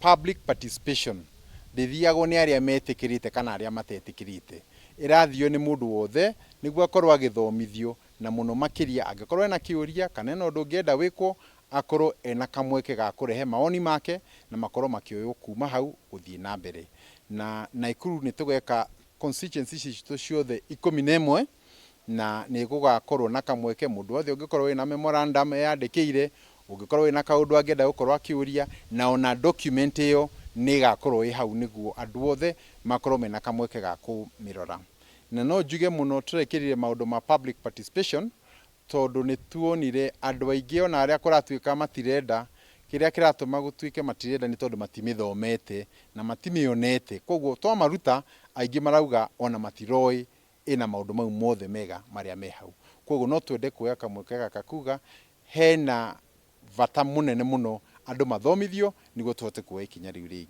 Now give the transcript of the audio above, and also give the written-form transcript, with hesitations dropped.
Public participation ndĩthiagwo nĩ arĩa metĩkĩrĩte kana arĩa matetĩkĩrĩte. Ĩrathio nĩ mũndũ wothe nĩguo akorwo agĩthomithio, na mũno makĩria angĩkorwo ena kĩũria kana ena ũndũ ũngĩenda wĩkwo, akorwo ena kamweke ga kũrehe mawoni make na makorwo makĩoywo kuma hau gũthiĩ na mbere. Na Naikuru nĩ tũgeka constituency citũ ciothe 11, na nĩ gũgakorwo na kamweke mũndũ wothe ũngĩkorwo wĩna memorandum eyandĩkĩire, ũngĩkorwo wĩna kaũndũ angĩenda gũkorwo akĩũria, na ona document ĩyo nĩ ĩgakorwo ĩ hau nĩguo andũ othe makorwo mena kamweke ga kũmĩrora. Na no njuge mũno tũrekĩrire maũndũ ma public participation tondũ nĩ tuonire andũ aingĩ ona arĩa kũratuĩka matirenda, kĩrĩa kĩratũma gũtuĩke matirenda nĩ tondũ matimĩthomete na matimĩonete. Koguo twamaruta aingĩ marauga ona matiroĩ ĩna maũndũ mau mothe mega marĩa me hau. Koguo no twende kuoya kamweke gaka kuga hena bata mũnene mũno andũ mathomithio nĩguo tũhote kuoya ikinya rĩu rĩngĩ.